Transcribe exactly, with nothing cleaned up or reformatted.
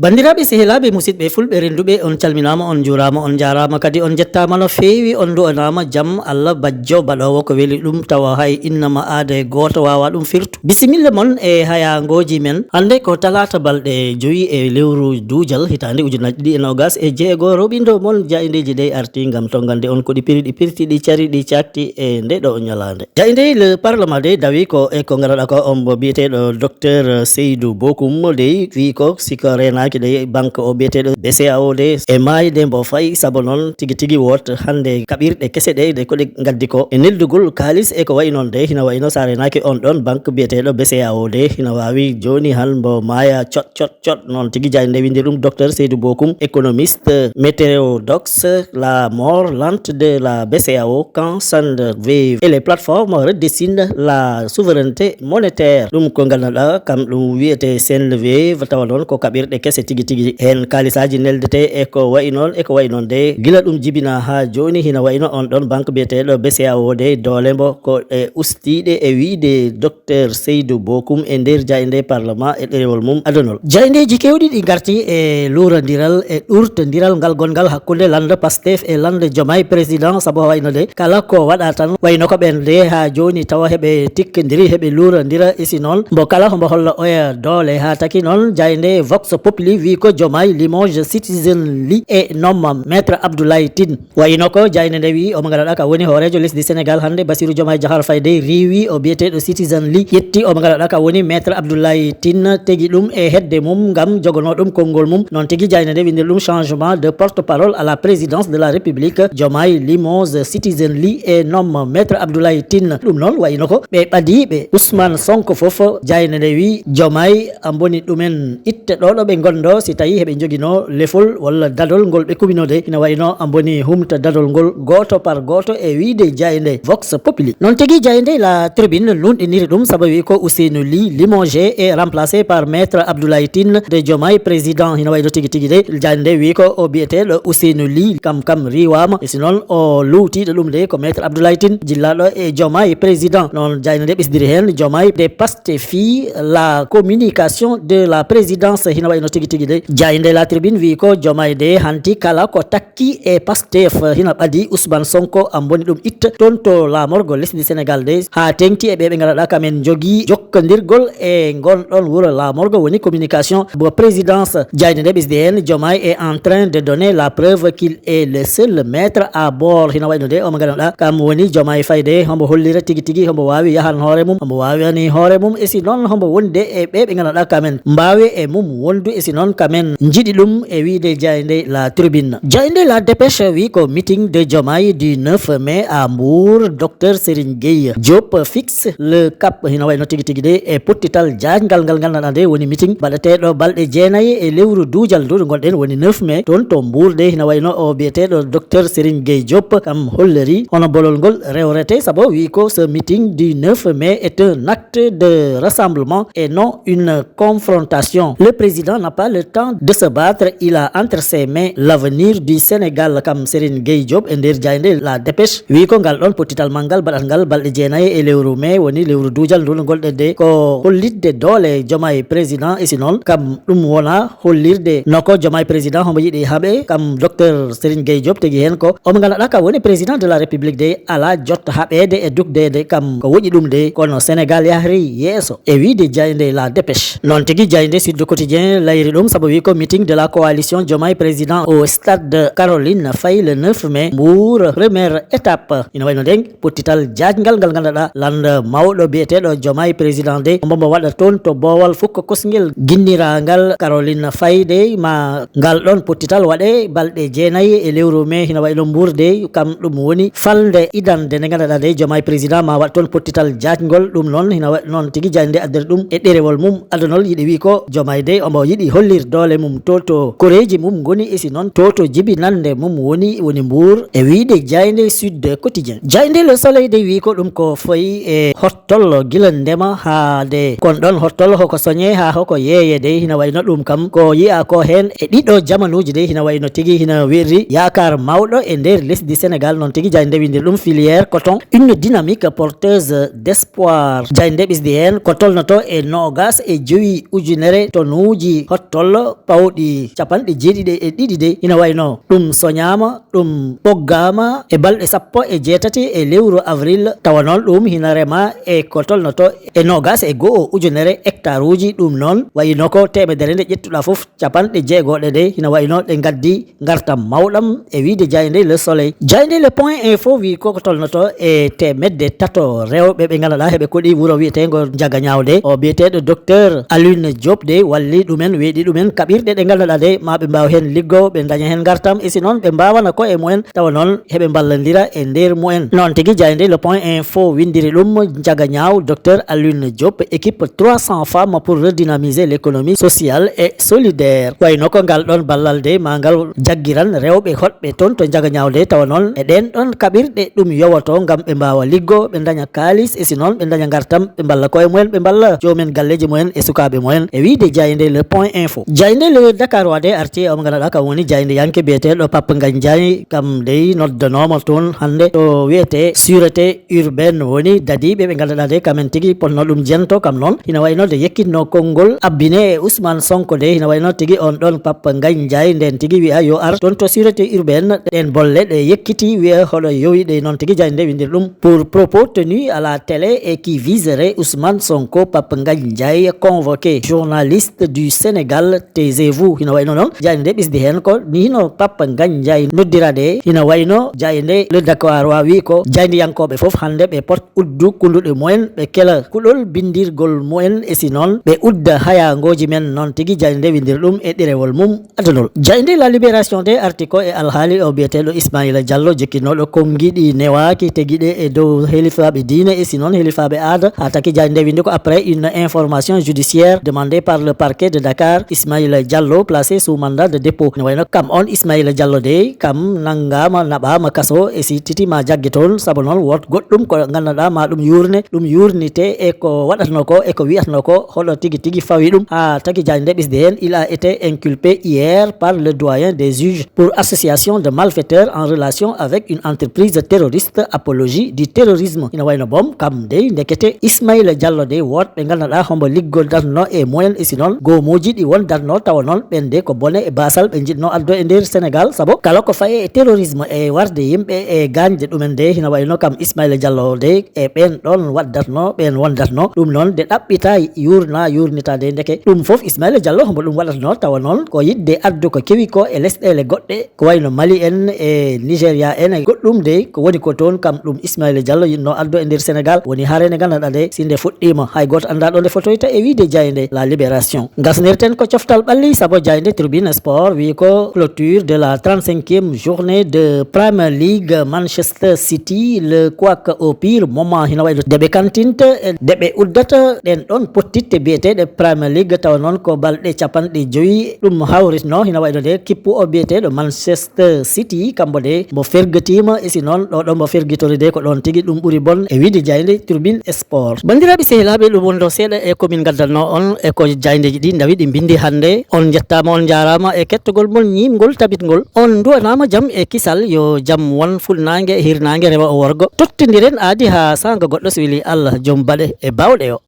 Banndiraaɓe, sehilaaɓe, musidɓe fulɓe rennduɓe, on calminaama, on njuuraama, on njaaraama kadi, on njettaama no feewi, on nduwanaama jam Allah bajjo baɗoowo ko weli ɗum, tawa hay innama aada e gooto waawaa ɗum firtu. Bisimilla mon e hayaangooji men. Hannde ko talaata balɗe joyi e lewru duujal hitaande ujunaaji ɗiɗi e noogas e jeego, rooɓindo mon jaayndeeji ɗe arti ngam tonngande on ko ɗi piri, ɗi pirti, ɗi cari, ɗi caakti e nde ɗo ñalaande. Jaaynde Le Parlement de dawi ko e ko ngaraɗa ko ombo biyeteeɗo Docteur Seydou Bokoum dey wi ko siko reenaaki dey banque o biyeteeɗo B C A O de e maayde mbo fayi, sabu noon tigi tigi woot hannde kaɓirɗe kese ɗe, ɗe ko ɗe ngaddi ko e neldugol kaalis e ko wayi noon de, hina wayi no sa reenaaki on ɗon banque biyeteeɗo B C A O de hina waawi jooni han mbo maaya cot cot cot. Noon tigi jaaynde winndi ɗum Docteur Seydou Bokoum, économiste, météo dox, la mort lente de la B C A O quand Send Wave et les plateformes redessinent la souveraineté monétaire. Ɗum ko ngannduɗaa kam ɗum wiyetee Send Wave, tawa noon ko kaɓirɗe kese tigi tigi. Heen kaalisaaji neldetee e ko wayi noon, e ko wayi noon de. Gila ɗum jibinaa haa jooni, hina wayi no on ɗon banque biyeteeɗo B C A O de, doole mbo ko e ustiiɗe e wiyde Docteur Seydou Bokoum e nder jaaynde Parlement e ɗerewol mum adunol. Jaayndeeji keewɗi ɗi ngarti e luurondiral e ɗuurtondiral ngal gonngal hakkunde lannde Pastef e lannde Diomaye Président, sabu wayno de kala ko waɗa tan wayno ko ɓen de haa jooni tawa heɓe tikkondiri, heɓe luurondira, e si noon mbo kala hombo holla oya doole. Haa taki noon jaaynde Vox Populi wi ko Diomaye limoge Citizen Ly et nomme Maître Abdoulaye Tine. Wayno ko jaaynde nde wi omo ngaraɗa ka woni hooreejo lesdi Sénégal hannde, Bassirou Diomaye Diakhar Faye dey riiwi o biyeteeɗo Citizen Ly, ƴetti omo ngaraɗa ka woni Maître Abdoulaye Tine, tegi ɗum e hedde mum ngam jogonoo ɗum konngol mum. Noon tigi jaaynde nde winndiri ɗum changement de porte-parole à la présidence de la République, Diomaye limoge Citizen Ly et nomme Maître Abdoulaye Tine. Ɗum noon wayno ko ɓe ɓadiiɓe Ousmane Sonko fof, jaaynde nde wi Diomaye a mboni ɗumen itte ɗo ɗo ɓe ngonndoo, si tawii heɓe njoginoo lefol walla dadol ngol ɓe kuɓinoo de, ina wayi no a mboni humta dadol ngol gooto par gooto e wiyde jaaynde Vox Populi. Noon tigi jaaynde La Tribune nuunɗiniri ɗum, sabu wi ko Ousseynou Ly, limogé et remplacé par Maître Abdoulaye Tine de Diomaye Président. Ina wayi no tigi tigi de, jaaynde wi ko o biyeteeɗo Ousseynou Ly, kam kam riiwaama, e si noon o luutiiɗo ɗum de ko Maître Abdoulaye Tine, jillaaɗo e Diomaye Président. Noon jaaynde nde ɓesdiri heen Diomaye de Pastef fii la communication de la présidence, hina wayi no tigi tigi de. Jaaynde La Tribune wi ko Diomaye de hanti kala ko takki e Pastef, hina ɓadi Ousmane Sonko a mboni ɗum itta toon to laamorgo lesdi Sénégal de, haa teŋti e ɓe ɓe ngaraɗa kamen njogii jokkondirgol e ngon ɗon wuro laamorgo woni communication bo présidence. Jaaynde nde ɓesdi heen Diomaye est en train de donner la preuve qu'il est le seul maître à bord, hina wayi no de omo ngaraɗa kam woni Diomaye Faye de, hombo hollira tigi tigi hombo waawi yahan hoore mum, hombo waawani hoore mum, e si noon hombo wondi e ɓe ɓe ngannduɗaa kamen mbaawi e mum wondu, e si noon kamen njiɗi ɗum, e wiyde jaaynde La Tribune. Jaaynde La Dépêche wi ko meeting de Diomaye du neuf mai à Mbour, Docteur Serigne Gueye Diop fixe le cap, hino wayno tigi tigi de e pottital jaajngal ngal ngannduɗaa nde woni meeting baɗeteeɗo balɗe jeenayi e lewru duujal ndu ngonɗen woni neuf mai, toon to Mbour de, hino wayno o biyeteeɗo Docteur Serigne Gueye Diop kam holliri hono bolol ngol rewrete, sabu wi ko ce meeting du neuf mai est un acte de rassemblement et non une confrontation. Le président n'a pas le temps de se battre, il a entre ses mains l'avenir du Sénégal, kam Serigne Gueye Diop e nder jaaynde La Dépêche. Wi ko ngal ɗon pottital manngal baɗatngal balɗe jeenayi e lewru mai woni lewru duujal ndu ngonɗen de, ko hollitde doole Diomaye président, e si noon kam ɗum wona hollirde no ko Diomaye président homo yiɗi haɓe, kam Docteur Serigne Gueye Diop tigi heen ko omo ngannduɗaa ka woni président de la République de alaa jot haɓeede e dukdeede kam ko woƴi ɗum de, kono Sénégal yahri yeeso e wiyde jaaynde La Dépêche. Noon tigi jaaynde Sud Quotidien layri ɗum sabu wi ko meeting de la coalition Diomaye président au stade Caroline Faye le neuf mai Mbour, première étape. Ina wayno nden pottital jaajngal ngal ngannduɗaa lannda mawɗo biyeteeɗo Diomaye président de, mbo mbo waɗa toon to boowal fukka kosngel ginniraangal Caroline Faye de, ma ngal ɗon pottital waɗe balɗe jeenayi e lewru mai, hino wayno Mbour de, kam ɗum woni falnde idande nde ngannduɗaa de Diomaye président ma waɗ toon pottital jaajngol. Ɗum noon hino wa-, noon tigi jaaynde addere ɗum e ɗerewol mum adunol yiɗi wi ko Diomaye de omo yiɗi hollir doole mum to to koreeji mum ngoni, e si noon to to jibinannde mum woni, woni Mbuur, e wiyde jaaynde Sud Quotidien. Jaaynde Le Soleil dey wiyi ko ɗum ko fayi e hottollo gila ndema haa de kon ɗoon hottollo hoko soñee haa hoko yeeyee dey, hina wayi no ɗum kam ko yiyaa ko heen e ɗiɗo jamanuuji dey, hina wayi no tigi hina werri yaakaar mawɗo e nder lesdi Senegaal. Noon tigi jaaynde winndi ɗum filière coton, une dynamique porteuse d'espoir. Jaaynde ɓisdi heen ko tolnoto e noogaas e jowi ujunere tonuuji hottollo pawɗi capanɗe jeeɗiɗi e ɗiɗi dey, hina wayi no ɗum soñaama, ɗum ɓoggaama e balɗe sappo e jeetati e lewru avril, tawa noon ɗum hina rema e ko tolnoto e noogaas e go'o ujunere hectare uji. Ɗum noon wayi no ko teemedere nde ƴettuɗaa fof, capanɗe jeegoɗe dey hina wayi no ɗe ngaddi ngartam mawɗam, e wiyde jaaynde Le Soleil. Jaaynde Le Point Info wiyi koko tolnoto e teemedde tato rewɓe ɓe ngannduɗaa heɓe koɗi wuro wiyeteengo Njagañaaw dey. O biyeteeɗo docteur Alioune Diop dey walli ɗumen, weeɗi ɗumen kaɓirɗe ɗe ngannduɗaa dey ma ɓe mbaaw heen liggo, ɓe ndaña heen ngartam, e si noon ɓe mbaawana koye mumen, tawa noon heɓe mballondira e nder mumen. Noon tigi jaaynde Le Point Info winndiri ɗum, Njagañaaw, docteur Alioune Diop, équipe trois cents femmes pour redynamiser l'économie sociale et solidaire. Wayno ko ngal ɗoon ballal dey ma ngal jaggiran rewɓe hoɗɓe toon to Njagañaaw dey, tawa noon e ɗeen ɗoon kaɓirɗe ɗum yowoto ngam ɓe mbaawa liggo, ɓe ndaña kaalis, e si noon ɓe ndaña ngartam, ɓe mballa koye mumen, ɓe mballa joomen galleeji mumen e sukaaɓe mumen, e wiyde jaaynde Le Point Info. Jaaynde Le Dakar wa dey arti e omo ngannduɗaa kam woni jaayndiyanke biyeteeɗo Pape Ngagne Ndiaye, kam dey noddanooma toon hannde to wiyetee sûreté urbaine, woni dadiiɓe ɓe ngannduɗaa dey kamen tigi potno ɗum jento. Kam noon hina wayi no nde yekkitno konngol abbine e Ousmane Sonko dey, hina wayi no tigi on ɗoon Pape Ngagne Ndiaye ndeen tigi wiya yo ar toon to sûreté urbaine, ɗeen bolle ɗe yekkiti wiya hoɗo yowi dey. Noon tigi jaaynde nde winndiri ɗum pour propos tenu à la télé et qui viserait Ousmane Sonko, Pape Ngagne Ndiaye convoqué, journaliste du Sénégal, taisez-vous. Hina wayi no noon jaaynde nde ɓisdi heen ko ni hino Pape Ngagne Ndiaye noddiraade, hina wayi no jaaynde Le Dakar wa wiyi ko jaayndiyankooɓe fof hannde ɓe pot uddu kunduɗe mumen, ɓe kela kuɗol binndirgol mumen, e si noon ɓe udda hayaangooji men. Noon tigi jaaynde nde winndiri ɗum e ɗerewol mum adunol. Jaaynde La Libération dey arti ko e alhaali o biyeteeɗo Ismaïla Diallo jokkinooɗo konngi ɗi newaaki tegiɗe e dow helifaaɓe diine, e si noon helifaaɓe aada, haa taki jaaynde nde winndi ko après une information judiciaire demandée par le parquet de Dakar, Ismaïla Diallo placé sous mandat de dépôt. Ne wayno kam on Ismaïla Diallo dey kam nanngaama, naɓaama kaso, e si titi ma jagge toon, sabu noon woto goɗɗum ko ngannduɗaa ma ɗum yuurne, ɗum yuurnitee e ko waɗatnoo ko e ko wiyatnoo ko hoɗo tigi tigi fawi ɗum, haa taki jaaynde nde ɓisdi heen, il a été inculpé hier par le doyen des juges pour association de malfaiteurs en relation avec une entreprise terroriste, apologie du terrorisme. Ina wayno boom kam dey ndekete Ismaïla Diallo dey woɗɓe ngannduɗaa hombo liggodatno e mumen, e si noon goomuuji ɗi wondatno, tawa noon ɓeen dey ko bone e baasal ɓe njiɗno addo e nder Sénégal, sabu kala ko faye e terrorisme e warde yimɓe e gaañde ɗumen dey, hina wayno kam Ismaïla Diallo dey e ɓeen ɗoon waddatno, ɓeen wondatno. Ɗum noon nde ɗaɓɓita yuurna yuurnita dey, ndeke ɗum fof Ismaïla Diallo hombo ɗum waɗatno, tawa noon ko yiɗde addu ko kewi ko e lesɗeele goɗɗe ko wayno Mali en e Nigéria en e goɗɗum dey, ko woni ko toon kam ɗum Ismaïla Diallo yiɗno addo e nder Sénégal. Woni hare nde ngannduɗaa nde si nde fuɗɗiima hay gooto anndaa ɗo nde fotoyta, e wiyde jaaynde La Libération. Ngasnirten ko coftal ɓalli sabu jaaynde Tribune Sport wiyi ko clôture de la trente-cinquième journée de Premier League, Manchester City, le couac au pire moment, hina wayno nde ɓe kantinta e nde ɓe uddata ɗeen ɗoon pottitte biyeteeɗe Premier League, tawa noon ko balɗe capanɗe joyi ɗum hawritno, hina wayno nde kippu o biyeteeɗo Manchester City, kambo de mbo fergitiima, e si noon ɗo ɗo mbo fergitori de ko ɗoon tigi ɗum ɓuri bon, e wiyde jaaynde Tribune Sport. Banndiraaɓe sehilaaɓe, ɗum wonno seeɗa e ko min ngaddanno on e ko jaayndeeji ɗi ndawi ɗi mbinndi hannde. On njettaama, on njaaraama e kettogol mon ñiimngol tabitngol. On nduwanaama jam e kisal, yo jam won fulnaange e hirnaange rewo e worgo. Tottondiren aadi haa saanga goɗɗo so weli Allah, jom baɗe e baawɗe o.